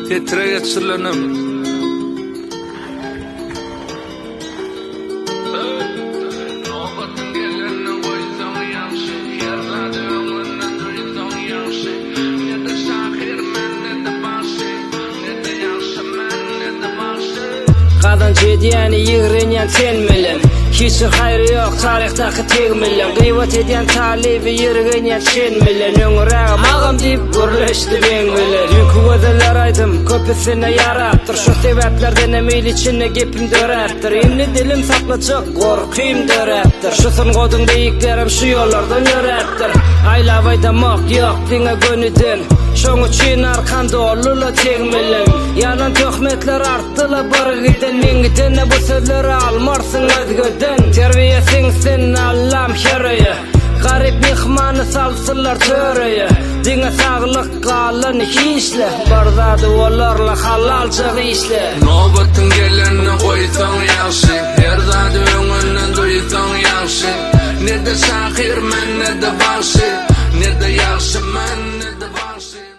Setire geçirilen ömür. Nobatyň gelenine goýsaň ýagşy, Her zady öňünden duýsaň ýagşy. Ne-de şahyr men, ne-de bagşy, Ne-de ýagşy men, ne-de bagşy. Gazanç edýäni ýigrenýän sen bilen Hiç bir haýry ýok taryhdaky tegmilden Gybat edýän talyby ýirgenýän çen bilen Öňrägem agam diýip gürleşdi meň bilen Düýnki gözeller aýdym köpüsine ýarapdyr Şo sebäplerdenem il içinde gepim döräpdir Indi dilim saklajak gorkym döräpdir Şu sungatyň beýiklerem şu ýollardan ýöräpdir Aýlap aýdamok ýok diňe gönüden Şoň üçin arkam doly-la tegmilem Ýalan töhmetler artdy-la bir giden Men gidende bu sözleri almarsyň özgeden Terbiýe siňsin Allam her öýe Garyp myhmany salsynlar tör öýe Diňe saglyk galan hiçle Bir zady bolarla halalja işle. Nobatyň gelenini goýsaň ýagşy Her zady öňünden duýsaň ýagşy Ne-de şahyr men ne-de bagşy Ne-de ýagşy men ne-de bagşy.